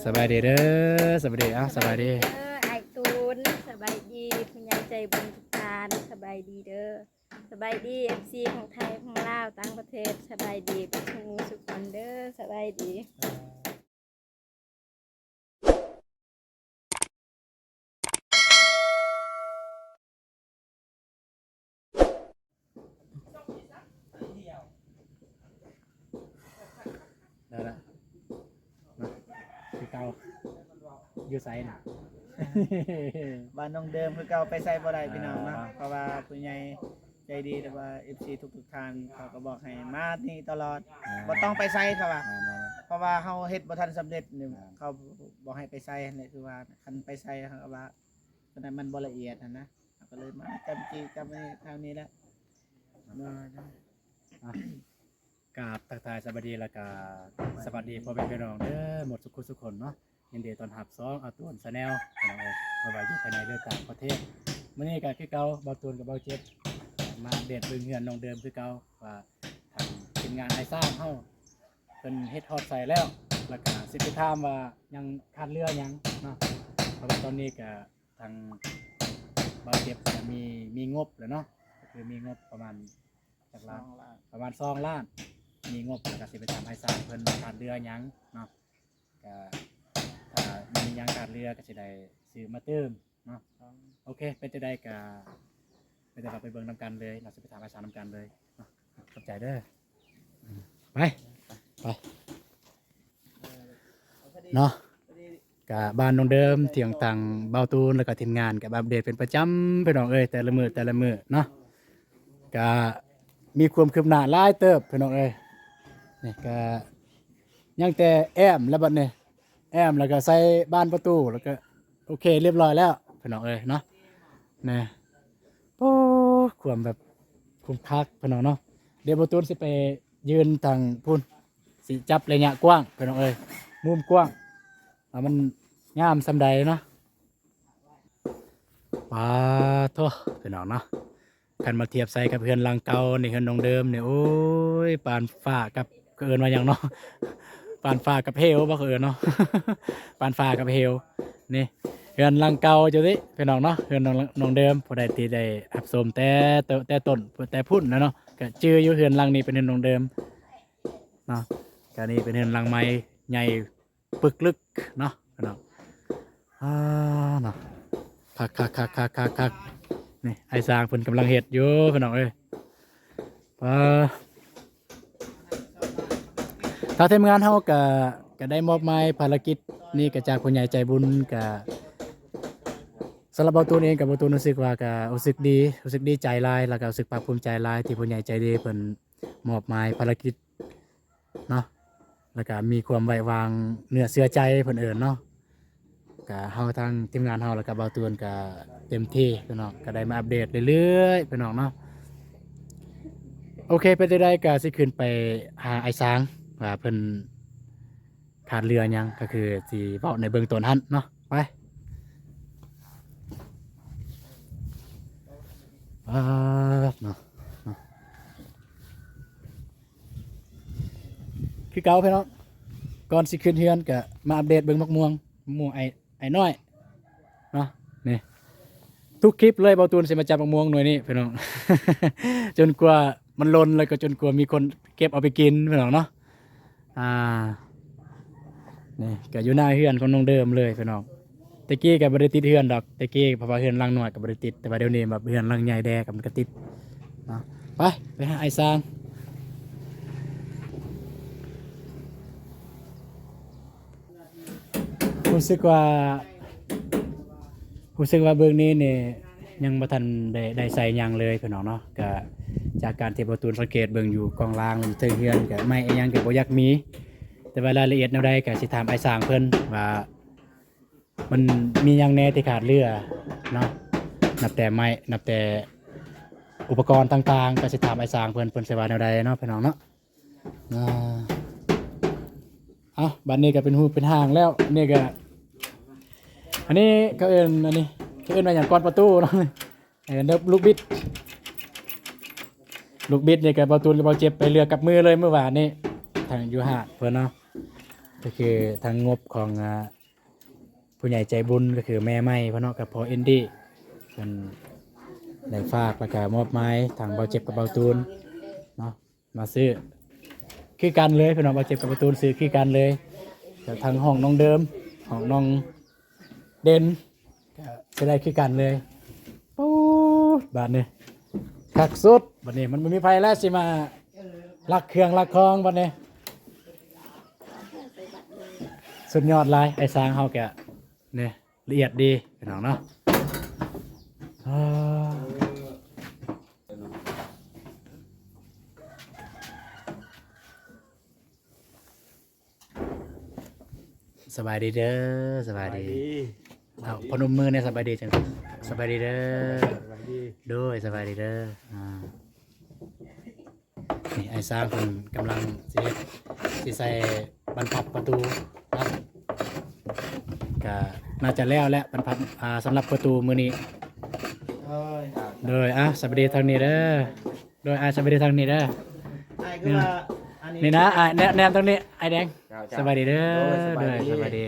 ສະບາຍດີເດີ ສະບາຍດີ ເອົ້າ ສະບາຍດີເດີ ອ້າຍຕູນ ສະບາຍດີຜູ້ໃຫຍ່ໃຈບຸນທຸກທ່ານ ສະບາຍດີເດີ ສະບາຍດີ ເອັຟຊີ ຂອງໄທ ຂອງລາວ ຕ່າງປະເທດ ສະບາຍດີເບິດສູ່ໝູ່ສູ່ຄົນເດີ ສະບາຍດີ. ໄດ້ລະ ມາ ຄືເກົ່າ ຢູ່ໃສນະ? ບ້ານໜອງເດີມຄືເກົ່າ ໄປໃສບໍ່ໄດ້ພີ່ນ້ອງເນາະ ອ່າ ເພາະວ່າຜູ້ໃຫຍ່ໃຈດີ ຫຼືວ່າ ເອັຟຊີ ທຸກໆທ່ານ ເຂົາກໍບອກໃຫ້ມານີ້ຕະຫຼອດ ອ່າ ບໍ່ຕ້ອງໄປໃສ ເຂົາວ່າ ແມ່ນໆ ເພາະວ່າເຮົາເຮັດບໍ່ທັນສຳເລັດນີ້ ອ່າ ເຂົາບໍ່ໃຫ້ໄປໃສຫັ້ນແຫຼະ ຄືວ່າຄັນໄປໃສເຂົາກໍວ່າ ຕົວນັ້ນມັນບໍ່ລະອຽດຫັ້ນນະ ເຮົາກໍເລີຍມາຈຳຈີຈຳອັນນີ້ເທົ່ານີ້ແຫຼະ ອ່າ ກາບທັກທາຍສະບາຍດີ ແລ້ວກະສະຫວັດດີພໍ່ແມ່ພີ່ນ້ອງເດີ ໝົດສຸກຄົນເນາະ ຍິນດີຕ້ອນຮັບຊ່ອງອາຕູນ Channel ພີ່ນ້ອງເອີຍ ບໍ່ວ່າຢູ່ພາຍໃນ ຫຼື ຕ່າງປະເທດ ມື້ນີ້ກະຄືເກົ່າ ບ່າວຕູນກັບບ່າວເຈັບ ມາອັບເດດເບິ່ງເຮືອນນ້ອງເດີມຄືເກົ່າ ວ່າທາງທີມງານອ້າຍຊ້າງເຮົາ ເພິ່ນເຮັດຮອດໃສແລ້ວ ແລ້ວກະຊິໄປຖາມວ່າຍັງຂາດເຫຼືອຫຍັງເນາະ ເພາະວ່າຕອນນີ້ກະ ທາງບ່າວເຈັບກະມີ ມີງົບແລ້ວເນາະ ກໍຄືມີງົບປະມານຈັກລ້ານ? ສອງລ້ານ ປະມານສອງລ້ານ ມີງົບ ແລ້ວກະຊິໄປຖາມອ້າຍຊ້າງເພິ່ນວ່າຂາດເຫຼືອຫຍັງເນາະ ກະຖ້າມີຫຍັງຂາດເຫຼືອກະຊິໄດ້ຊື້ມາຕື່ມເນາະ ໂອເຄ ເປັນຈັ່ງໃດກະ ເປັນຈັ່ງໃດເຮົາໄປເບິ່ງນຳກັນເລີຍເນາະ ຊິໄປຖາມອ້າຍຊ້າງນຳກັນເລີຍເນາະ ຂອບໃຈເດີ ໄປ ໄປ ເນາະ ກະບ້ານນ້ອງເດີມ ທີ່ທາງບ່າວຕູນ ແລ້ວກະທີມງານກະມາອັບເດດເປັນປະຈຳພີ່ນ້ອງເອີຍ ແຕ່ລະມື້ ແຕ່ລະມື້ເນາະ ກະມີຄວາມຄືບໜ້າຫຼາຍເຕີບພີ່ນ້ອງເອີຍ ນີ້ກະຍັງແຕ່ແອ້ມແລ້ວບັດນີ້ ແອ້ມແລ້ວກະໃສ່ບານປະຕູ ແລ້ວກະໂອເຄລຽບຮ້ອຍແລ້ວພີ່ນ້ອງເອີຍເນາະ ນີ້ ໂອ້ ຄວາມແບບ ຄວາມຄັກພີ່ນ້ອງເນາະ ດຽວບ່າວຕູນຊິໄປຢືນທາງພຸ້ນ ຊິຈັບໄລຍະກວ້າງພີ່ນ້ອງເອີຍ ມຸມກວ້າງ ວ່າມັນງາມສ່ຳໃດເນາະ ປາໂທ້ ພີ່ນ້ອງເນາະ ຄັນມາທຽບໃສ່ກັບເຮືອນຫຼັງເກົ່ານີ້ ເຮືອນນ້ອງເດີມນີ້ ໂອ້ຍ ປານຟ້າກັບ ເຂົາເອີ້ນວ່າຫຍັງເນາະ ປານຟ້າກັບເຫວບໍ່ ເຂົາເອີ້ນເນາະ ປານຟ້າກັບເຫວ ນີ້ ເຮືອນຫຼັງເກົ່າຢູ່ນີ້ພີ່ນ້ອງເນາະ ເຮືອນນ້ອງ ນ້ອງເດີມ ຜູ້ໃດທີ່ໄດ້ຮັບຊົມແຕ່ ແຕ່ ແຕ່ຕົ້ນ ແຕ່ພຸ້ນແລ້ວເນາະ ກະຈື່ຢູ່ ເຮືອນຫຼັງນີ້ເປັນເຮືອນນ້ອງເດີມເນາະ ກະນີ້ເປັນເຮືອນຫຼັງໃໝ່ ໃຫຍ່ປຶກລຶກເນາະພີ່ນ້ອງ ອ່າ ເນາະ ຄັກໆໆໆໆ ນີ້ ອ້າຍຊ້າງເພິ່ນກຳລັງເຮັດຢູ່ພີ່ນ້ອງເອີຍ ປາ ທາງທີມງານເຮົາກະ ກະໄດ້ມອບໝາຍພາລະກິດນີ້ກະຈາກຜູ້ໃຫຍ່ໃຈບຸນ ກະສຳລັບບ່າວຕູນເອງກະ ບ່າວຕູນຮູ້ສຶກວ່າກະຮູ້ສຶກດີ ຮູ້ສຶກດີໃຈຫຼາຍ ແລ້ວກະຮູ້ສຶກພາກພູມໃຈຫຼາຍ ທີ່ຜູ້ໃຫຍ່ໃຈດີເພິ່ນມອບໝາຍພາລະກິດເນາະ ແລ້ວກະມີຄວາມໄວ້ວາງເນື້ອເຊື່ອໃຈເພິ່ນເອີ້ນເນາະ ກະເຮົາທາງທີມງານເຮົາ ແລ້ວກະບ່າວຕູນກະເຕັມທີ່ພີ່ນ້ອງ ກະໄດ້ມາອັບເດດເລື້ອຍໆພີ່ນ້ອງເນາະ ໂອເຄ ເປັນຈັ່ງໃດກະຊິຂຶ້ນໄປຫາອ້າຍຊ້າງ ວ່າເພິ່ນຂາດເຫຼືອຫຍັງ ກະຄືຊິເວົ້າໃນເບື້ອງຕົ້ນຫັ້ນເນາະ ໄປ ປາດເນາະ ເນາະ ຄືເກົ່າພີ່ນ້ອງ ກ່ອນຊິຂຶ້ນເຮືອນກະມາອັບເດດເບິ່ງໝາກມ່ວງ ໝາກມ່ວງອ້າຍ ອ້າຍນ້ອຍເນາະ ນີ້ ທຸກຄລິບເລີຍ ບ່າວຕູນຊິມາຈັບໝາກມ່ວງໜ່ວຍນີ້ພີ່ນ້ອງ ຈົນກວ່າມັນຫຼົ່ນ ແລ້ວກໍຈົນກວ່າມີຄົນເກັບເອົາໄປກິນພີ່ນ້ອງເນາະ ອ່າ ນີ້ກໍຢູ່ໜ້າເຮືອນຂອງນ້ອງເດີມເລີຍພີ່ນ້ອງ ແຕ່ກີ້ກໍບໍ່ໄດ້ຕິດເຮືອນດອກ ແຕ່ກີ້ເພາະວ່າເຮືອນຫຼັງນ້ອຍກໍບໍ່ໄດ້ຕິດ ແຕ່ວ່າດຽວນີ້ແບບເຮືອນຫຼັງໃຫຍ່ແດ່ກໍມັນກໍຕິດເນາະ ໄປ ໄປຫາອ້າຍຊ້າງ ຮູ້ສຶກວ່າ ຮູ້ສຶກວ່າເບື້ອງນີ້ນີ້ຍັງບໍ່ທັນໄດ້ ໄດ້ໃສ່ຫຍັງເລີຍພີ່ນ້ອງເນາະ ກະຈາກການທີ່ບ່າວຕູນສັງເກດເບິ່ງຢູ່ກ້ອງລ່າງ ຢູ່ເທິງເຮືອນ ກະໄມ້ອີ່ຫຍັງກະບໍ່ຢາກມີ ແຕ່ວ່າລາຍລະອຽດແນວໃດກະຊິຖາມອ້າຍຊ້າງເພິ່ນວ່າ ມັນມີຫຍັງແດ່ທີ່ຂາດເຫຼືອເນາະ ນັບແຕ່ໄມ້ ນັບແຕ່ອຸປະກອນຕ່າງໆ ກະຊິຖາມອ້າຍຊ້າງເພິ່ນ ເພິ່ນຊິວ່າແນວໃດເນາະພີ່ນ້ອງເນາະ ອ່າ ເອົ້າ ບາດນີ້ກໍເປັນຮູບເປັນຮ່າງແລ້ວ ນີ້ກໍ ອັນນີ້ເຂົາເອີ້ນ ອັນນີ້ເຂົາເອີ້ນວ່າຫຍັງ ກອນປະຕູເນາະ ເອີ ລູກບິດ ລູກບິດນີ້ກໍບ່າວຕູນກັບບ່າວເຈັບໄປເລືອກກັບມືເລີຍມື້ວານນີ້ ທາງຢູ່ຫາດເພິ່ນເນາະ ກ ກໍຄືທັງງົບຂອງ ອ່າ ຜູ້ໃຫຍ່ໃຈບຸນ ກໍຄືແມ່ໃໝ່ເພິ່ນເນາະ ກັບພໍ່ອິນດີ ເພິ່ນໄດ້ຝາກ ແລ້ວກໍມອບໝາຍທາງບ່າວເຈັບກັບບ່າວຕູນເນາະ ມາຊື້ຄືກັນເລີຍພີ່ນ້ອງ. ບ່າວເຈັບກັບບ່າວຕູນຊື້ຄືກັນເລີຍ ແລ້ວທັງຫ້ອງນ້ອງເດີມ ຫ້ອງນ້ອງເດັ່ນ ກໍຊິໄດ້ຄືກັນເລີຍ. ປູດ ບາດນີ້ຄັກສຸດ ບາດນີ້ມັນບໍ່ມີໃຜແລ້ວຊິມາລັກເຄື່ອງລັກຂອງບາດນີ້. ສຸດຍອດຫຼາຍ ອ້າຍຊ້າງເຮົາກະນີ້ລະອຽດດີພີ່ນ້ອງເນາະ. ສະບາຍດີເດີ ສະບາຍດີ. ເອົາ ພະນົມມືແດ່ ສະບາຍດີຈັ່ງ ສະບາຍດີເດີ. ໂດຍ ສະບາຍດີເດີ. ອ່າ ນີ້ອ້າຍຊ້າງເພິ່ນກຳລັງຊິເຮັດ ຊິໃສ່ບັນພັດປະຕູເນາະ ກະໜ້າຈະແລ້ວແຫຼະ ບັນພັດ ອ່າ ສຳລັບປະຕູມື້ນີ້. ໂດຍ ໂດຍ ອ່າ ສະບາຍດີທາງນີ້ເດີ. ໂດຍ ອ້າຍ ສະບາຍດີທາງນີ້ເດີ. ອ້າຍຄືວ່າອັນນີ້ ນີ້ນະ ອ້າຍ ແນມ ແນມທາງນີ້ ອ້າຍແດງ. ເຈົ້າ ເຈົ້າ ສະບາຍດີເດີ. ໂດຍ ສະບາຍດີ ໂດຍ ສະບາຍດີ.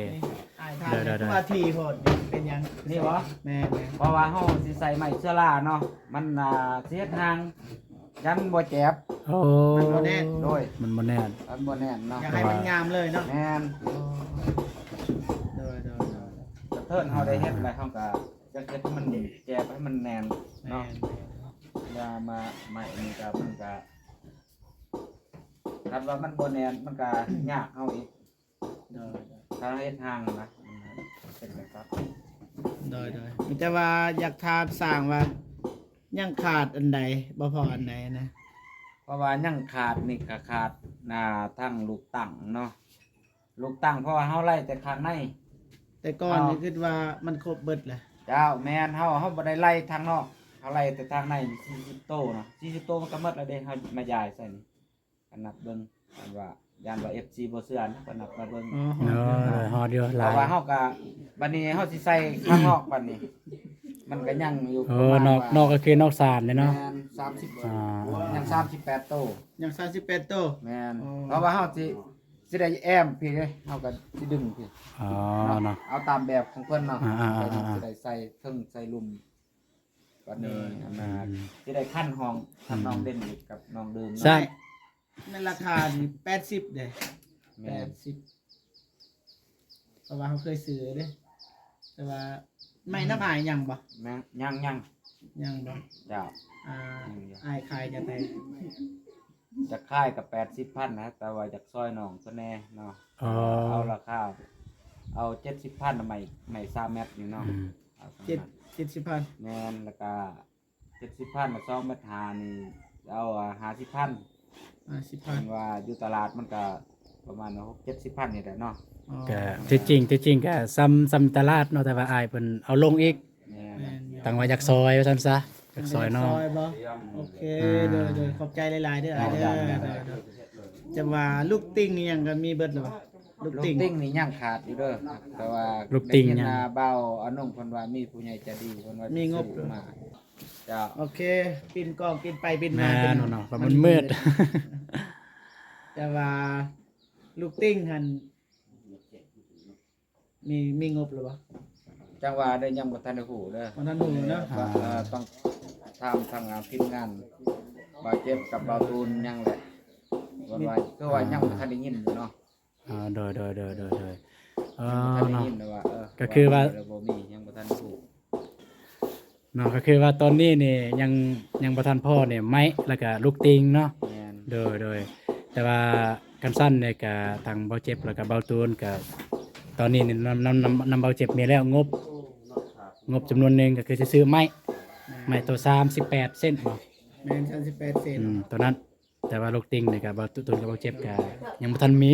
ອ້າຍ ເດີ ເດີ ຄືວ່າຖີ່ໂພດ ເປັນຫຍັງ? ນີ້ຫວາ? ແມ່ນໆ ເພາະວ່າເຮົາຊິໃສ່ໄມ້ເຊື້ອລາເນາະ ມັນ ອ່າ ຊິເຮັດຮ່າງ ຢ້ານມັນບໍ່ແຈບ. ໂອ້ ມັນບໍ່ແໜ້ນ. ໂດຍ ມັນບໍ່ແໜ້ນ ມັນບໍ່ແໜ້ນເນາະ ຢາກໃຫ້ມັນງາມເລີຍເນາະ. ແມ່ນ. ໂອ້ ໂດຍໆໆ ກະເທີນເຮົາໄດ້ເຮັດແລ້ວ ເຮົາກະຢາກເຮັດໃຫ້ມັນແຈບ ໃຫ້ມັນແໜ້ນເນາະ. ແມ່ນໆ ຢ່າມາໄມ້ນີ້ກະ ມັນກະ ຄັນວ່າມັນບໍ່ແໜ້ນ ມັນກະຍາກເຮົາອີກ. ໂດຍໆ ຖ້າເຮັດຮ່າງນະ ມັນເປັນແບບນັ້ນ. ໂດຍໆ ມີແຕ່ວ່າຢາກຖາມຊ່າງວ່າ ຍັງຂາດອັນໃດ ບໍ່ພໍອັນໃດນະ? ເພາະວ່າຍັງຂາດນີ້ກະຂາດ ອ່າ ທັງລູກຕັ້ງເນາະ ລູກຕັ້ງ ເພາະວ່າເຮົາໄລ່ແຕ່ຂ້າງໃນ. ແຕ່ກ່ອນນີ້ຄິດວ່າມັນຄົບເບິດແຫຼະ. ເຈົ້າ ແມ່ນ ເຮົາ ເຮົາບໍ່ໄດ້ໄລ່ທາງນອກ ເຮົາໄລ່ແຕ່ທາງໃນ ສີ່ສິບໂຕເນາະ ສີ່ສິບໂຕມັນກະໝົດແລ້ວເດ້ ເຮົາມາຢາຍໃສ່ນີ້. ກໍນັບເບິ່ງ ອັນວ່າ ຢ້ານວ່າເອັຟຊີບໍ່ເຊື່ອນະ ກໍນັບມາເບິ່ງ. ອໍ ຮອດຢູ່ ເນາະ ຮອດຢູ່ຫຼາຍ ເພາະວ່າເຮົາກໍ ບັດນີ້ເຮົາຊິໃສ່ຂ້າງນອກ ບັດນີ້ມັນກໍຍັງຢູ່. ເອີ ປະມານ ນອກ ວ່າ ນອກກໍຄືນອກສານເດ້ເນາະ. ແມ່ນ ສາມສິບ ອ່າ ຍັງສາມສິບແປດໂຕ ຍັງສາມສິບແປດໂຕ. ແມ່ນ. ອໍ ເພາະວ່າເຮົາຊິ ຊິໄດ້ແອ້ມພີ້ເດ້ ເຮົາກໍຊິດຶງພີ້. ອໍ ເນາະ ເນາະ ເອົາຕາມແບບຂອງເພິ່ນເນາະ. ອ່າໆໆໆ ກໍຍັງຊິໄດ້ໃສ່ເທິງໃສ່ລຸ່ມ. ບັດນີ້ ໂດຍ ອັນນ່າ ອືມ ຊິໄດ້ຄັນຫ້ອງ ຄັນ ອືມ ນ້ອງເດັ່ນອີກກັບນ້ອງເດີມເນາະ. ໃຊ່ ໃນລາຄານີ້ແປດສິບເດ້. ແມ່ນ ແປດສິບ ເພາະວ່າເຮົາເຄີຍຊື້ເດ້. ແຕ່ວ່າໄມ້ນຳອ້າຍຍັງບໍ່? ແມ່ນ ຍັງ ຍັງ ຍັງບໍ່? ເຈົ້າ ອ່າ ຍັງຢູ່. ອ້າຍຂາຍຈັ່ງໃດ? ຈະຂາຍກໍແປດສິບພັນນະ ແຕ່ວ່າຢາກຊ່ອຍນ້ອງເພິ່ນແດ່ເນາະ. ອໍ ເອົາລາຄາ ເອົາເຈັດສິບພັນນະ ໄມ້ ໄມ້ສາມແມັດນີ້ເນາະ. ອືມ ເອົາສ່ຳນັ້ນ ເຈັດ ເຈັດສິບພັນ. ແມ່ນ ແລ້ວກະເຈັດສິບພັນນະ ສອງແມັດຫ້ານີ້ ເອົາຫ້າສິບພັນ. ຫ້າສິບພັນ ເພິ່ນວ່າຢູ່ຕະຫຼາດມັນກະປະມານຫົກເຈັດສິບພັນນີ້ແຫຼະເນາະ. ອໍ ກະທີ່ຈິງ ທີ່ຈິງກະສ່ຳ ສ່ຳຕະຫຼາດເນາະ ແຕ່ວ່າອ້າຍເພິ່ນເອົາລົງອີກ. ແມ່ນ ແມ່ນຢູ່ ຕັ້ງວ່າຢາກຊ່ອຍວ່າຊັ້ນຊະ ຢາກຊ່ອຍນ້ອງ ຢາກຊ່ອຍບໍ່? ໂອເຄ ອ່າ ໂດຍໆ ຂອບໃຈຫຼາຍໆເດີອ້າຍເດີ. ໂດຍໆ ຈັ່ງວ່າລູກຕິ່ງອີ່ຫຍັງກໍມີເບິດແລ້ວບໍ່? ລູກຕິ່ງ ລູກຕິ່ງນີ້ຍັງຂາດຢູ່ເດີ ແຕ່ວ່າລູກຕິ່ງຍັງ ໄດ້ຍິນວ່າບ່າວອານົງເພິ່ນວ່າມີຜູ້ໃຫຍ່ໃຈດີເພິ່ນວ່າມີງົບມາ. ເຈົ້າ ໂອເຄ ປິ່ນກ້ອງປິ່ນໄປປິ່ນມາ. ແມ່ນເນາະ ເພາະມັນມືດ. ແຕ່ວ່າລູກຕິ່ງຫັ້ນ ມີ ມີງົບແລ້ວບໍ່? ຈັ່ງວ່າເດີ ຍັງບໍ່ທັນໄດ້ຮູ້ເດີ ບໍ່ທັນຮູ້ເນາະ. ອ່າ ເອີ ຕ້ອງຖາມທາງ ອ່າ ທີມງານບ່າວເຈັບກັບບ່າວຕູນຍັງແຫຼະ ເພິ່ນວ່າ ຄືວ່າຍັງບໍ່ທັນໄດ້ຍິນຢູ່ເນາະ. ອ່າ ໂດຍໆໆໆ ເອີ ຍັງບໍ່ທັນໄດ້ຍິນເນາະ ວ່າ ເອີ ກໍຄືວ່າ ວ່າມີຫຼືບໍ່ມີ ຍັງບໍ່ທັນຮູ້. ເນາະ ກໍຄືວ່າຕອນນີ້ນີ້ຍັງ ຍັງບໍ່ທັນພໍ້ນີ້ ໄມ້ ແລ້ວກະລູກຕິ່ງເນາະ. ແມ່ນ ໂດຍໆ ແຕ່ວ່າຄັນຊັ້ນນີ້ກະທາງບ່າວເຈັບ ແລ້ວກະບ່າວຕູນກະ ຕອນນີ້ນີ້ນຳ ນຳ ນຳ ນຳບ່າວເຈັບມີແລ້ວງົບ ງົບຈຳນວນໜຶ່ງ ກໍຄືຊິຊື້ໄມ້ ແມ່ນ ໄມ້ໂຕສາມສິບແປດເຊັນບໍ່? ແມ່ນ ສາມສິບແປດເຊັນ ອືມ ໂຕນັ້ນ. ແຕ່ວ່າລູກຕິ່ງນີ້ກະບ່າວຕູນກັບບ່າວເຈັບກະຍັງບໍ່ທັນມີ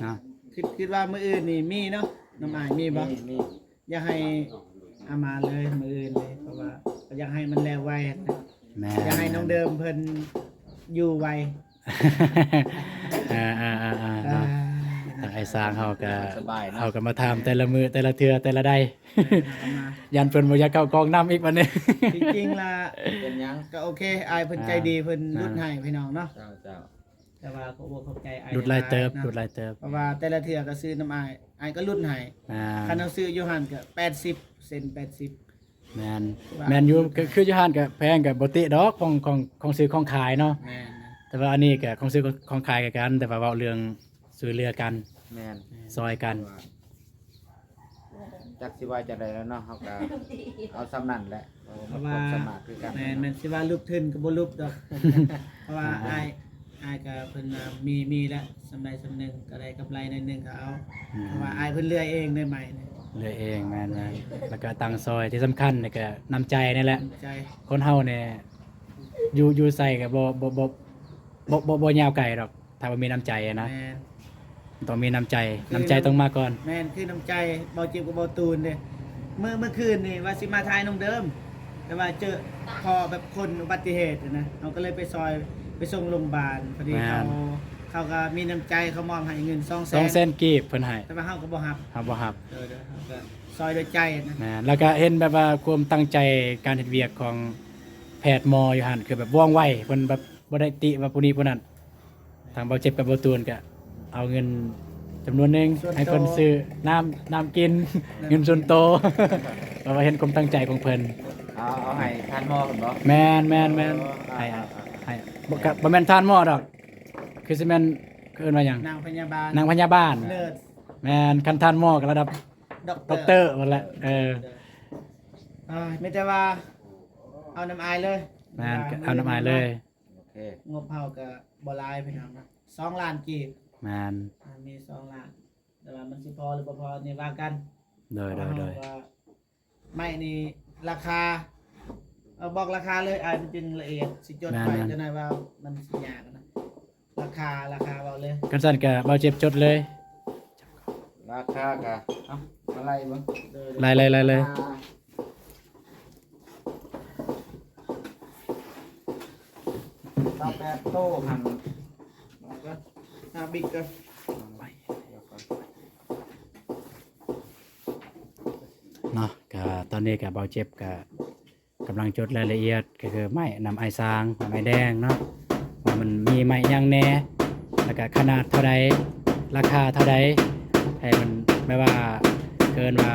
ເນາະ ຄິດ ຄິດວ່າມື້ອື່ນນີ້ມີເນາະ ນ້ອງອ້າຍມີບໍ່? ມີ ມີ ຢາກໃຫ້ເອົາມາເລີຍມື້ອື່ນເລີຍ ເພາະວ່າກໍຢາກໃຫ້ມັນແລ້ວໄວນະ. ແມ່ນ ຢາກໃຫ້ນ້ອງເດີມເພິ່ນຢູ່ໄວ. ອ່າໆໆໆ ເນາະ ອ່າ ທາງອ້າຍຊ້າງເຮົາກໍ ສະບາຍເນາະ ເຮົາກໍມາຖາມແຕ່ລະມື້ແຕ່ລະເທື່ອແຕ່ລະໃດ ເອີ ເຮົາກໍມາ ຢ້ານເພິ່ນບໍ່ຢາກເຂົ້າກອງນ້ຳອີກບັດນີ້. ທີ່ຈິງລະ ເປັນຫຍັງ ກໍໂອເຄ ອ້າຍເພິ່ນໃຈດີ ອ່າ ເພິ່ນຫຼຸດໃຫ້ພີ່ນ້ອງເນາະ. ເຈົ້າ ເຈົ້າ. ແຕ່ວ່າກໍອວກຂອບໃຈອ້າຍ ຫຼຸດຫຼາຍເຕີບ ເນາະ ຫຼຸດຫຼາຍເຕີບ ເພາະວ່າແຕ່ລະເທື່ອກໍຊື້ນຳອ້າຍ ອ້າຍກໍຫຼຸດໃຫ້. ອ່າ ຄັນເຮົາຊື້ຢູ່ຫັ້ນກໍແປດສິບເຊັນ ແປດສິບ. ແມ່ນ ວ່າ ແມ່ນຢູ່ ຄື ຄືຢູ່ຮ້ານກໍແພງ ກໍບໍ່ຕິດອກ ຂອງ ຂອງ ຂອງຊື້ຂອງຂາຍເນາະ. ແມ່ນ ແຕ່ວ່າອັນນີ້ກໍຂອງຊື້ຂອງຂາຍຄືກັນ ແຕ່ວ່າເວົ້າເລື່ອງຊ່ວຍເຫຼືອກັນ. ແມ່ນ ຊ່ອຍກັນ. ຈັກຊິວ່າຈັ່ງໃດແລ້ວເນາະ ເຮົາກໍເອົາສ່ຳນັ້ນແຫຼະ ເພາະວ່າ ຄວາມສາມາດຄືກັນ. ແມ່ນ ແມ່ນຊິວ່າຫຼຸບທຶນກໍບໍ່ຫຼຸບດອກ ເພາະວ່າ ອ່າ ອ້າຍ ອ້າຍກໍເພິ່ນວ່າມີ ມີແລ້ວ ສ່ຳໃດສ່ຳໜຶ່ງກໍໄດ້ກຳໄລໜ້ອຍໜຶ່ງກໍເອົາ. ອືມ ເພາະວ່າອ້າຍເພິ່ນເລື່ອຍເອງເດ້ໄມ້ນີ້ ເລື່ອຍເອງ. ແມ່ນໆ ແລ້ວກໍຕັ້ງຊ່ອຍ ທີ່ສຳຄັນນີ້ກໍນ້ຳໃຈນີ້ແຫຼະ. ນ້ຳໃຈ ຄົນເຮົານີ້ຢູ່ ຢູ່ໃສກໍບໍ່ ບໍ່ ບໍ່ ບໍ່ ບໍ່ ບໍ່ຍາວໄກດອກ ຖ້າວ່າມີນ້ຳໃຈນະ. ແມ່ນ ຕ້ອງມີນ້ຳໃຈ ນ້ຳໃຈຕ້ອງມາກ່ອນ. ແມ່ນ ຄືນ້ຳໃຈ ເບົາຈິບກັບເບົາຕູນເດ້. ມື້ ມື້ຄືນນີ້ວ່າຊິມາຖ່າຍນ້ອງເດີມ ແຕ່ວ່າເຈີພໍແບບຄົນອຸບັດຕິເຫດນະ ເຮົາກໍເລີຍໄປຊ່ອຍ ໄປສົ່ງໂຮງບານ. ພໍດີ ແມ່ນ ເຂົາ ເຂົາກໍມີນ້ຳໃຈ ເຂົາມອບໃຫ້ເງິນສອງແສນ ສອງແສນກີບເພິ່ນໃຫ້ ແຕ່ວ່າເຮົາກໍບໍ່ຮັບ ເຮົາບໍ່ຮັບ. ໂດຍໆ ເຮົາກໍຊ່ອຍດ້ວຍໃຈນະ. ແມ່ນ ແລ້ວກໍເຫັນແບບວ່າຄວາມຕັ້ງໃຈການເຮັດວຽກຂອງແພດໝໍຢູ່ຫັ້ນ ຄືແບບວ່ອງໄວ ເພິ່ນແບບບໍ່ໄດ້ຕິວ່າຜູ້ນີ້ຜູ້ນັ້ນ. ທາງເບົາເຈັບກັບເບົາຕູນກະເອົາເງິນຈຳນວນໜຶ່ງໃຫ້ເພິ່ນຊື້ນ້ຳ ນ້ຳກິນ ເງິນສ່ວນໂຕ ເພາະວ່າເຫັນຄວາມຕັ້ງໃຈຂອງເພິ່ນ. ເອົາ ເອົາໃຫ້ທ່ານໝໍເພິ່ນບໍ? ແມ່ນໆໆ ໃຫ້ ໃຫ້ ບໍ່ ກະບໍ່ແມ່ນທ່ານໝໍດອກ ຄືຊິແມ່ນ ເອີ້ນວ່າຫຍັງ? ນາງພະຍາບານ ນາງພະຍາບານ. ເລີດ ແມ່ນ ຄັນທ່ານໝໍກໍລະດັບ ດັອກເຕີ ດັອກເຕີພຸ້ນແຫຼະ. ເອີ ເອີ ມີແຕ່ວ່າເອົານຳອ້າຍເລີຍ. ແມ່ນ ເອົານຳອ້າຍເລີຍ. ໂອເຄ ງົບເຮົາກໍບໍ່ຫຼາຍພີ່ນ້ອງເນາະ ສອງລ້ານກີບ. ແມ່ນ ອ່າ ມີສອງລ້ານ ແຕ່ວ່າມັນຊິພໍຫຼືບໍ່ພໍນີ້ວ່າກັນ. ໂດຍໆ ເພາະວ່າເຮົາກໍ ໄມ້ນີ້ລາຄາ ເອົາບອກລາຄາເລີຍ ອ້າຍ ມັນຈຶ່ງລະອຽດ ຊິຈົດໄວ້. ແມ່ນໆ ຈັກໜ້ອຍວ່າມັນຊິຍາກນະ ລາຄາ ລາຄາເວົ້າເລີຍ. ຄັນຊັ້ນກໍເບົາເຈັບຈົດເລີຍ ລາຄາກໍ ເອົາ ມາໄລ່ເບິ່ງ. ໂດຍໆ ໄລ່ໆໆເລີຍ. ອ່າ ຊາວແປດໂຕຫັ້ນ ມາກ່ອນ ຫາບິກກ່ອນ ເນາະ. ກະຕອນນີ້ກະເບົາເຈັບກະກຳລັງຈົດລາຍລະອຽດ ກໍຄືໄມ້ນຳອ້າຍຊ້າງ ນຳອ້າຍແດງເນາະ ວ່າມັນມີໄມ້ຫຍັງແດ່ ແລ້ວກະຂະໜາດເທົ່າໃດ ລາຄາເທົ່າໃດ ໃຫ້ມັນແບບວ່າ ເອີ້ນວ່າ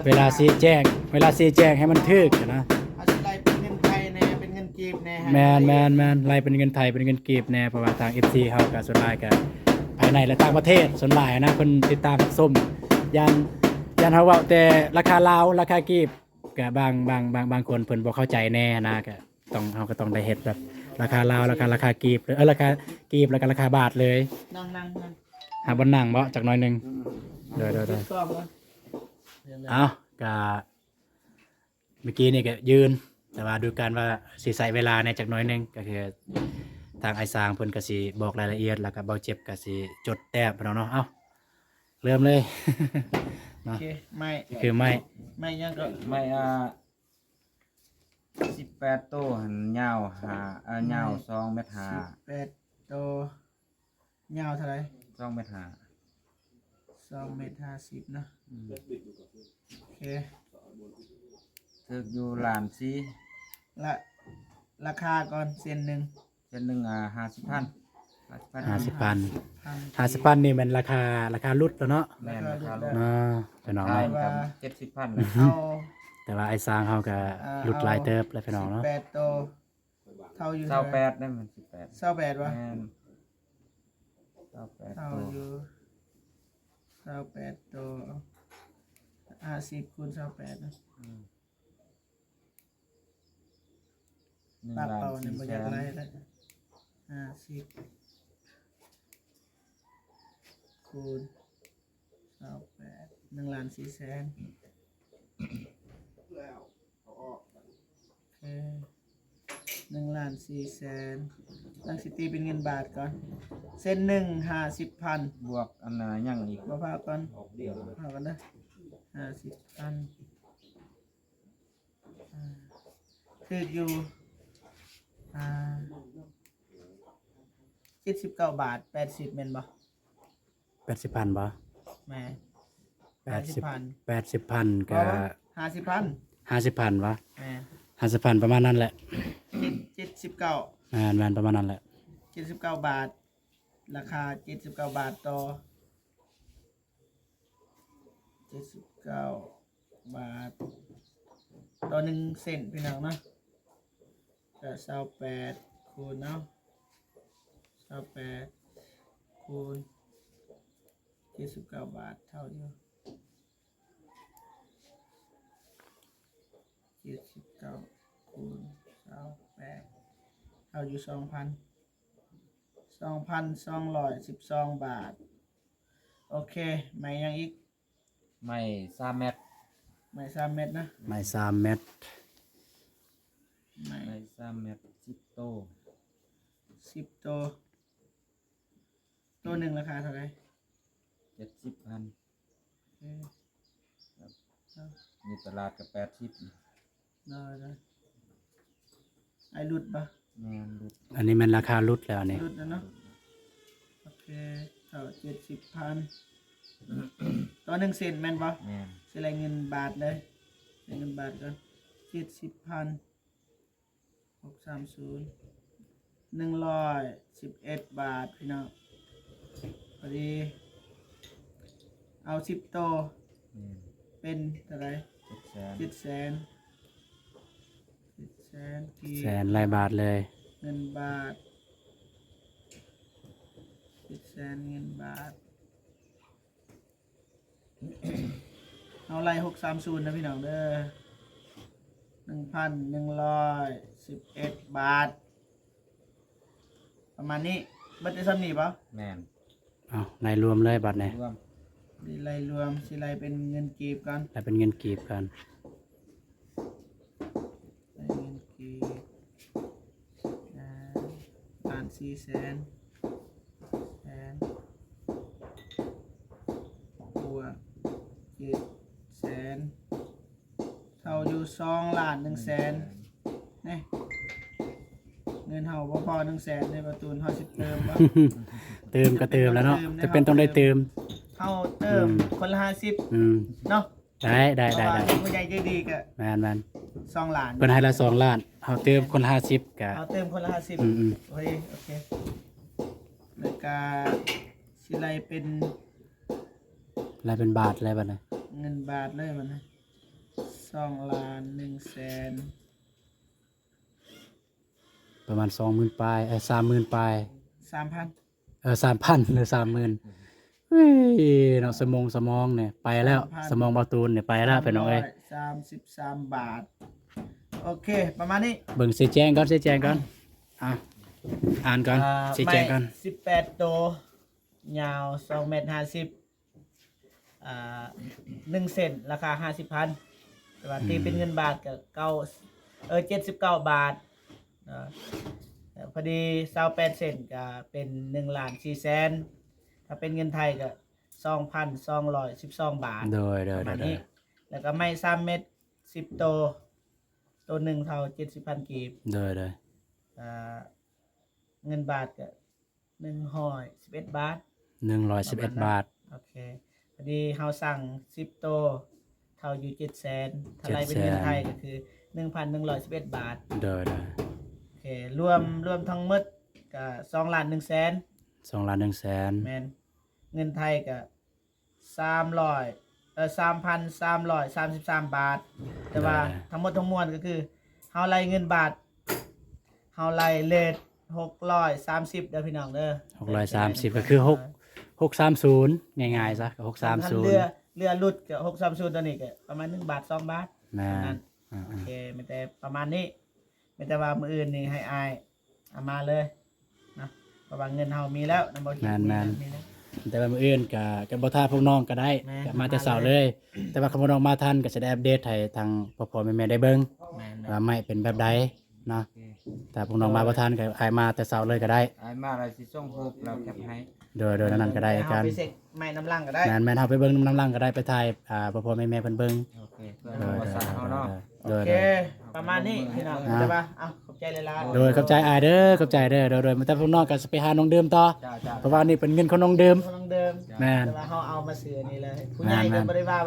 ເວລາຊີ້ແຈງ ເວລາຊີ້ແຈງໃຫ້ມັນຖືກນະ. ເຮົາຊິໄລ່ເປັນເງິນໄທແດ່ ເປັນເງິນກີບແດ່. ແມ່ນໆໆ ໄລ່ເປັນເງິນໄທ ເປັນເງິນກີບແດ່ ເພາະວ່າທາງເອັຟຊີເຮົາກໍສ່ວນຫຼາຍກໍພາຍໃນ ແລະ ຕ່າງປະເທດ ສ່ວນຫຼາຍນະ ເພິ່ນຕິດຕາມຮັບຊົມ ຢ້ານ ຢ້ານເຮົາເວົ້າແຕ່ລາຄາລາວ ລາຄາກີບ ກະບາງ ບາງ ບາງ ບາງຄົນເພິ່ນບໍ່ເຂົ້າໃຈແດ່ນະ ກະຕ້ອງ ເຮົາກໍຕ້ອງໄດ້ເຮັດແບບລາຄາລາວ ລາຄາ ລາຄາກີບ ເອີ ລາຄາກີບ ແລ້ວກໍລາຄາບາດເລີຍ. ນັ່ງ ນັ່ງ ນັ່ງ ຫາບ່ອນນັ່ງບໍ ຈັກໜ້ອຍໜຶ່ງ. ອືມ ໂດຍໆໆ ເອົາ ກະ ເມື່ອກີ້ນີ້ກໍຢືນ ແຕ່ວ່າດູການວ່າຊິໃຊ້ເວລາແດ່ຈັກໜ້ອຍໜຶ່ງ ກໍຄືທາງອ້າຍຊ້າງເພິ່ນກໍຊິບອກລາຍລະອຽດ ແລ້ວກໍເບົາເຈັບກໍຊິຈົດແຕ້ມພີ່ນ້ອງເນາະ. ເອົາ ເລີ່ມເລີຍເນາະ. ໂອເຄ ໄມ້ ຄືໄມ້ ໄມ້ຫຍັງກໍ ໄມ້ ອ່າ ສິບແປດໂຕຫັ້ນ ຍາວຫ້າ ເອີ ຍາວສອງແມັດຫ້າ ສິບແປດໂຕ ຍາວເທົ່າໃດ? ສອງແມັດຫ້າ ສອງແມັດຫ້າສິບເນາະ. ອືມ ໂອເຄ ຖືກຢູ່ລ້ານສີ່. ລະ ລາຄາກ່ອນ ເສັ້ນໜຶ່ງ ເສັ້ນໜຶ່ງ ອ່າ ຫ້າສິບພັນ ຫ້າສິບພັນ ຫ້າສິບພັນ ຫ້າສິບພັນນີ້ແມ່ນລາຄາ ລາຄາຫຼຸດແລ້ວເນາະ. ແມ່ນ ລາຄາຫຼຸດແລ້ວ ເນາະ ພີ່ນ້ອງເນາະ. ຂາຍກັນເຈັດສິບພັນ ເອົາ ແຕ່ວ່າອ້າຍຊ້າງເຮົາກໍ ອ່າ ຫຼຸດຫຼາຍເຕີບແລ້ວພີ່ນ້ອງເນາະ. ສິບແປດໂຕ ເທົ່າຢູ່ ຊາວແປດ ເທົ່າໃດ? ນັ້ນມັນສິບແປດ ຊາວແປດວະ? ແມ່ນ ຊາວແປດ ເທົ່າ ໂຕ ຢູ່ ຊາວແປດໂຕ ຫ້າສິບຄູນຊາວແປດນະ. ອືມ ໜຶ່ງລ້ານສີ່ແສນ ປັບເອົານີ້ບໍ່ຢາກໄລ່ແລ້ວ ຫ້າສິບ ຄູນ ຊາວແປດ ໜຶ່ງລ້ານສີ່ແສນ ແລ້ວເອົາອອກ ໂອເຄ ໜຶ່ງລ້ານສີ່ແສນ ຕ້ອງຊິຕີເປັນເງິນບາດກ່ອນ ເສັ້ນໜຶ່ງ ຫ້າສິບພັນ ບວກອັນນ່າຫຍັງອີກ ບໍ່ພາກັນ ພາກັນເດີ ຫ້າສິບພັນ ອ່າ ຖືກຢູ່ ອ່າ ເຈັດສິບເກົ້າບາດ ແປດສິບແມ່ນບໍ່? ແປດສິບພັນບໍ່? ແມ່ນ ແປດສິບ ແປດສິບພັນ ແປດສິບພັນກໍ ບໍ່ ຫ້າສິບພັນ ຫ້າສິບພັນບໍ່? ແມ່ນ ຫ້າສິບພັນປະມານນັ້ນແຫຼະ ເຈັດ ເຈັດສິບເກົ້າ ແມ່ນໆ ປະມານນັ້ນແຫຼະ ເຈັດສິບເກົ້າບາດ ລາຄາເຈັດສິບເກົ້າບາດຕໍ່ ເຈັດສິບເກົ້າບາດຕໍ່ໜຶ່ງເຊັນ ພີ່ນ້ອງເນາະ. ກະຊາວແປດຄູນເນາະ ຊາວແປດຄູນເຈັດສິບເກົ້າບາດ ເທົ່າຢູ່ເຈັດສິບເກົ້າຄູນຊາວແປດ ເທົ່າຢູ່ສອງພັນ ສອງພັນສອງຮ້ອຍສິບສອງບາດ. ໂອເຄ ໄມ້ຫຍັງອີກ? ໄມ້ສາມແມັດ ໄມ້ສາມແມັດນະ ໄມ້ສາມແມັດ ໄມ້ ໄມ້ສາມແມັດ ສິບໂຕ ສິບໂຕ ໂຕໜຶ່ງລາຄາເທົ່າໃດ? ເຈັດສິບພັນ ເອີ ມີຕະຫຼາດກໍແປດສິບ. ໄດ້ ໄດ້ ອ້າຍຫຼຸດບໍ່? ແມ່ນຫຼຸດ ອັນນີ້ແມ່ນລາຄາຫຼຸດແລ້ວນີ້ ຫຼຸດແລ້ວເນາະ. ໂອເຄ ເທົ່າເຈັດສິບພັນຕໍ່ໜຶ່ງເຊັນແມ່ນບໍ່? ແມ່ນ ຊິໄລ່ເງິນບາດເລີຍ ໃສ່ເງິນບາດກ່ອນ ເຈັດສິບພັນ ຫົກສາມສູນ ໜຶ່ງຮ້ອຍສິບເອັດບາດ ພີ່ນ້ອງ. ພໍດີເອົາສິບໂຕ ແມ່ນ ເປັນເທົ່າໃດ? ເຈັດແສນ ເຈັດແສນ ເຈັດແສນກີບ ແສນລາຍບາດເລີຍ ເງິນບາດ ເຈັດແສນເງິນບາດ. ເຮົາໄລ່ຫົກສາມສູນນະພີ່ນ້ອງເດີ ໜຶ່ງພັນໜຶ່ງຮ້ອຍສິບເອັດບາດ ປະມານນີ້. ເບິດໄດ້ສ່ຳນີ້ບໍ່? ແມ່ນ ເອົາໄລ່ລວມເລີຍບາດນີ້ ລວມ ນີ້ໄລ່ລວມ ຊິໄລ່ເປັນເງິນກີບກ່ອນ ໄລ່ເປັນເງິນກີບກ່ອນ. ໃຊ້ເງິນກີບ ອ່າ ລ້ານສີ່ແສນ ແສນ ບວກເຈັດແສນ ເທົ່າຢູ່ສອງລ້ານໜຶ່ງແສນ ນີ້ ເງິນເຮົາບໍ່ພໍໜຶ່ງແສນເດ້ ປະຕູນ ເຮົາຊິເຕີມບໍ່? ເຕີມກໍເຕີມແລ້ວເນາະ ຈຳເປັນຕ້ອງໄດ້ເຕີມ ເຮົາເຕີມ ອືມ ຄົນລະຫ້າສິບ ອືມ ເນາະ. ໄດ້ ໄດ້ ໄດ້ ເພາະວ່າ ໄດ້ ຜູ້ໃຫຍ່ໃຈດີກໍ ແມ່ນໆ ສອງລ້ານ ເພິ່ນໃຫ້ລະສອງລ້ານ ເຮົາເຕີມຄົນລະຫ້າສິບ ກໍ ເຮົາເຕີມຄົນລະຫ້າສິບ ອືມໆ ໂອເຄ ໂອເຄ ແລ້ວກໍຊິໄລ່ເປັນ ໄລ່ເປັນບາດເລີຍບັດນີ້ ເງິນບາດເລີຍບັດນີ້ ສອງລ້ານໜຶ່ງແສນ ປະມານສອງໝື່ນປາຍ ເອີ ສາມໝື່ນປາຍ ສາມພັນ ເອີ ສາມພັນ ຫຼື ສາມໝື່ນ ເອີຍ ເນາະ ສະໝົງສະໝອງນີ້ໄປແລ້ວ ສາມພັນ ສະໝອງເບົາຕູນນີ້ໄປແລ້ວ ພີ່ນ້ອງເອີຍ ສາມສິບສາມບາດ. ໂອເຄ ປະມານນີ້ ເບິ່ງຊີ້ແຈງກ່ອນ ຊີ້ແຈງກ່ອນ ອ່າ ອ່ານກ່ອນ ອ່າ ຊີ້ແຈງກ່ອນ ໄມ້ສິບແປດໂຕ ຍາວສອງແມັດຫ້າສິບ ອ່າ ໜຶ່ງເຊັນ ລາຄາຫ້າສິບພັນ ແຕ່ວ່າ ອືມ ຕີເປັນເງິນບາດກໍເກົ້າ ເອີ ເຈັດສິບເກົ້າບາດ ເນາະ ພໍດີຊາວແປດເຊັນກໍເປັນໜຶ່ງລ້ານສີ່ແສນ ຖ້າເປັນເງິນໄທກໍສອງພັນສອງຮ້ອຍສິບສອງບາດ ໂດຍໆ ປະມານນີ້ ໂດຍໆ ແລ້ວກໍໄມ້ສາມແມັດສິບໂຕ ໂຕໜຶ່ງເທົ່າເຈັດສິບພັນກີບ ໂດຍໆ ອ່າ ເງິນບາດກໍ ໜຶ່ງຮ້ອຍສິບເອັດບາດ ໜຶ່ງຮ້ອຍສິບເອັດບາດ ປະມານນັ້ນ ໂອເຄ ພໍດີເຮົາສັ່ງສິບໂຕ ເທົ່າຢູ່ເຈັດແສນ ຖ້າໄລ່ເປັນເງິນໄທກໍຄືໜຶ່ງພັນໜຶ່ງຮ້ອຍສິບເອັດບາດ ໂດຍໆ ໂອເຄ ລວມ ລວມທັງໝົດກໍສອງລ້ານໜຶ່ງແສນ ສອງລ້ານໜຶ່ງແສນ ແມ່ນ ເງິນໄທກໍ ສາມຮ້ອຍ ເອີ ສາມພັນສາມຮ້ອຍສາມສິບສາມບາດ ແຕ່ວ່າ ໄດ້ໆ ທັງໝົດທັງມວນກໍຄືເຮົາໄລ່ເງິນບາດ ເຮົາໄລ່ເລດຫົກຮ້ອຍສາມສິບເດີພີ່ນ້ອງເດີ ຫົກຮ້ອຍສາມສິບ ກໍຄືຫົກ ຫົກສາມສູນ ງ່າຍໆຊະ ຫົກສາມສູນ ເຫຼືອ ເຫຼືອຫຼຸດກໍຫົກສາມສູນ ຕອນນີ້ກໍປະມານໜຶ່ງບາດສອງບາດ ແມ່ນ ເທົ່ານັ້ນ ອ່າໆ ໂອເຄ ມີແຕ່ປະມານນີ້ ມີແຕ່ວ່າມື້ອື່ນນີ້ໃຫ້ອ້າຍເອົາມາເລີຍເນາະ ເພາະວ່າເງິນເຮົາມີແລ້ວນຳ ບໍ່ຄິດ ແມ່ນໆ ມີແລ້ວ ມີແລ້ວ ແຕ່ວ່າມື້ອື່ນກະ ກະບໍ່ຖ້າພວກນ້ອງກະໄດ້ ແມ່ນ ກະມາແຕ່ເຊົ້າເລີຍ ແຕ່ວ່າຄັນພວກນ້ອງມາທັນກະຊິໄດ້ອັບເດດໃຫ້ທາງພໍ່ໆແມ່ໆໄດ້ເບິ່ງ ແມ່ນ ວ່າໄມ້ເປັນແບບໃດເນາະ ໂອເຄ ຖ້າພວກນ້ອງມາບໍ່ທັນກະອ້າຍມາແຕ່ເຊົ້າເລີຍກະໄດ້ ອ້າຍມາແລ້ວຊິສົ່ງຮູບແລ້ວແຄປໃຫ້ ໂດຍໆ ແນວນັ້ນກະໄດ້ຄືກັນ ເຮົາໄປເຊັກໄມ້ນຳຫຼັງກະໄດ້ ແມ່ນໆ ເຮົາໄປເບິ່ງນຳຫຼັງກະໄດ້ ໄປຖ່າຍ ອ່າ ພໍ່ໆແມ່ໆເພິ່ນເບິ່ງ ໂອເຄ ເພື່ອທຳມະຊາດເຮົາເນາະ ໂດຍໆ ໂອເຄ ປະມານນີ້ພີ່ນ້ອງ ອ່າ ແຕ່ວ່າ ເອົາ ຂອບໃຈຫຼາຍໆ ໂດຍ ຂອບໃຈອ້າຍເດີ ຂອບໃຈເດີ ໂດຍໆ ແຕ່ພວກນ້ອງກໍຊິໄປຫານ້ອງເດີມຕໍ່ ເຈົ້າໆ ເພາະວ່ານີ້ເປັນເງິນຂອງນ້ອງເດີມ ຂອງນ້ອງເດີມ ແມ່ນ ແຕ່ວ່າເຮົາເອົາມາຊື້ອັນນີ້ເລີຍ ຜູ້ໃຫຍ່ ແມ່ນໆ ກໍບໍ່ໄດ້ວ່າ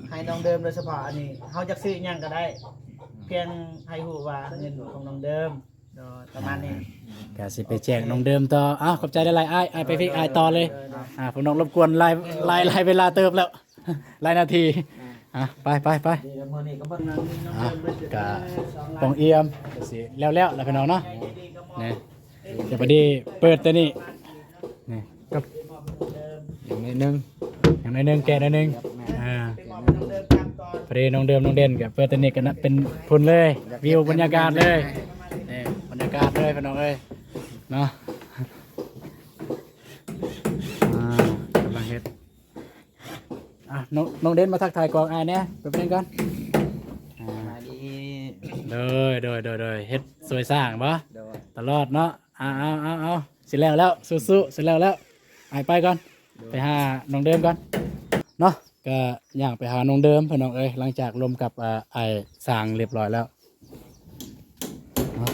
ໃຫ້ນ້ອງເດີມໂດຍສະເພາະ ອັນນີ້ເຮົາຢາກຊື້ຫຍັງກໍໄດ້ ອືມ ພຽງໃຫ້ຮູ້ວ່າເງິນຂອງນ້ອງເດີມ ໂດຍ ປະມານນີ້ ອ່າ ກະຊິໄປແຈກນ້ອງເດີມຕໍ່. ອ້າວ ຂອບໃຈຫຼາຍໆ ອ້າຍ ອ້າຍໄປພີ້ ອ້າຍຕໍ່ເລີຍ. ໂດຍ ໂດຍ ອ່າ ພວກນ້ອງລົບກວນຫຼາຍ ໂອເຄ ຫຼາຍ ຫຼາຍເວລາເຕີບແລ້ວ ຫຼາຍນາທີ. ອ່າ ອ່າ ໄປ ໄປ ໄປ. ອ່າ ກະປ່ອງອ່ຽມກະຊິແລ້ວໆ ແລ້ວພີ່ນ້ອງເນາະ. ນີ້ ດຽວພໍດີເປີດແຕ່ນີ້ ນີ້ ກັບ ອີກໜ້ອຍໜຶ່ງ ອີກໜ້ອຍໜຶ່ງ ແກະໜ້ອຍໜຶ່ງ. ອ່າ ພໍດີນ້ອງເດີມ ນ້ອງເດັ່ນກໍເປີດແຕ່ນີ້ກໍເປັນພຸ້ນເລີຍ ວິວບັນຍາກາດເລີຍ. ນີ້ບັນຍາກາດເລີຍພີ່ນ້ອງເອີຍເນາະ. ອ່າ ກຳລັງເຮັດ. ອ່ະ ນ້ອງ ນ້ອງເດັ່ນມາທັກທາຍກ້ອງອ້າຍແດ່ ແປັບໜຶ່ງກ່ອນ. ອ່າ ສະບາຍດີ. ໂດຍ ໂດຍ ໂດຍ ໂດຍ ເຮັດຊ່ວຍສ້າງບໍ່? ໂດຍ ຕະຫຼອດເນາະ. ເອົາ ເອົາ ເອົາ ເອົາ ຊິແລ້ວແລ້ວ ສູ້ໆ ຊິແລ້ວແລ້ວ. ອ້າຍໄປກ່ອນ ໂດຍ ໄປຫານ້ອງເດີມກ່ອນເນາະ. ກະຍ່າງໄປຫານ້ອງເດີມພີ່ນ້ອງເອີຍ ຫຼັງຈາກລົມກັບ ອ່າ ອ້າຍຊ່າງລຽບຮ້ອຍແລ້ວເນາະ.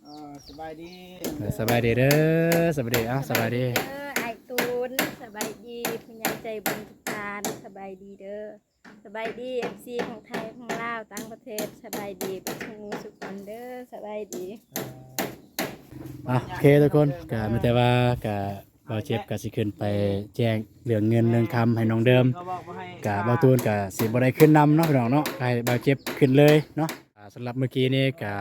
ເອີ ສະບາຍດີ ເອີ ສະບາຍດີເດີ ສະບາຍດີ. ເອົາ ສະບາຍດີເດີອ້າຍຕູນ ສະບາຍດີຜູ້ໃຫຍ່ໃຈບຸນທຸກທ່ານ ສະບາຍດີເດີ. ສະບາຍດີ ເອັຟຊີ ທັງໄທ ທັງລາວ ຕ່າງປະເທດ ສະບາຍດີເບິດສູ່ໝູ່ສູ່ຄົນເດີ ສະບາຍດີ. ອ່ະ ໂອເຄທຸກຄົນ ກະມີແຕ່ວ່າ ກະບ່າວເຈັບກະຊິຂຶ້ນໄປແຈ້ງເລື່ອງເງິນເລື່ອງຄຳໃຫ້ນ້ອງເດີມ. ກະບ່າວຕູນກະຊິບໍ່ໄດ້ຂຶ້ນນຳເນາະພີ່ນ້ອງເນາະ ໃຫ້ບ່າວເຈັບຂຶ້ນເລີຍເນາະ. ອ່າ ສຳລັບມື້ກີ້ນີ້ກະ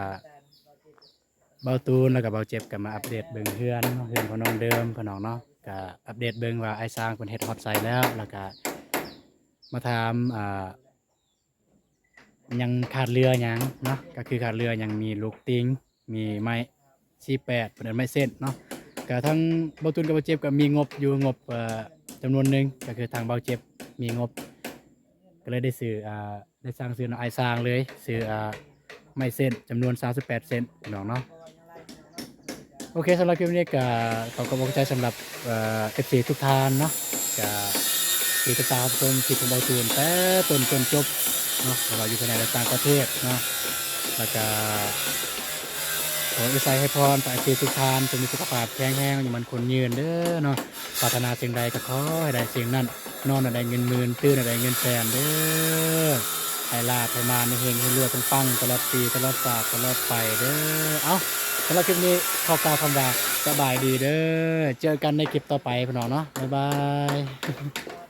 ບ່າວຕູນ ແລ້ວກະບ່າວເຈັບກະມາອັບເດດເບິ່ງເຮືອນເນາະ ເຮືອນຂອງນ້ອງເດີມພີ່ນ້ອງເນາະ. ກະອັບເດດເບິ່ງວ່າອ້າຍຊ່າງເພິ່ນເຮັດຮອດໃສແລ້ວ ແລ້ວກະມາຖາມ ອ່າ ຍັງຂາດເຫຼືອຫຍັງເນາະ ກະຄືຂາດເຫຼືອຍັງມີລູກຕິງ ມີໄມ້ສີ່ແປດ ເພິ່ນເອີ້ນໄມ້ເສັ້ນເນາະ. ກະທັງບ່າວຕູນກັບບ່າວເຈັບກະມີງົບຢູ່ ງົບ ເອີ ຈຳນວນໜຶ່ງ ກະຄືທາງບ່າວເຈັບມີງົບ ກະເລີຍໄດ້ຊື້ ອ່າ ໄດ້ສັ່ງຊື້ນຳອ້າຍຊ່າງເລີຍ ຊື້ ອ່າ ໄມ້ເສັ້ນຈຳນວນສາມສິບແປດເສັ້ນພີ່ນ້ອງເນາະ. ໂອເຄ ສຳລັບຄລິບນີ້ກະຂໍຂອບໃຈສຳລັບ ເອີ ເອັຟຊີ ທຸກທ່ານເນາະ ກະທີ່ຕິດຕາມຊົມຄລິບຂອງບ່າວຕູນແຕ່ຕົ້ນຈົນຈົບເນາະ ບໍ່ວ່າຢູ່ພາຍໃນ ແລະ ຕ່າງປະເທດເນາະ. ແລ້ວກະຂໍອວຍໄຊໃຫ້ພອນປະເທດທຸກທ່ານ ຈົ່ງມີສຸຂະພາບແຂງແຮງ ອາຍຸໝັ້ນຂວັນຍືນເດີເນາະ. ປາດຖະໜາສິ່ງໃດກໍຂໍໃຫ້ໄດ້ສິ່ງນັ້ນ ນອນໃຫ້ໄດ້ເງິນໝື່ນ ຕື່ນໃຫ້ໄດ້ເງິນແສນເດີ ໃຫ້ລາບໃຫ້ມານໃຫ້ເຮັງໃຫ້ລວຍປັງໆ ຕະຫຼອດປີຕະຫຼອດຊາດຕະຫຼອດໄປເດີ. ເອົ້າ ສຳລັບຄລິບນີ້ຂໍກ່າວຄຳວ່າສະບາຍດີເດີ ເຈີກັນໃນຄລິບຕໍ່ໄປພີ່ນ້ອງເນາະ ບາຍບາຍ.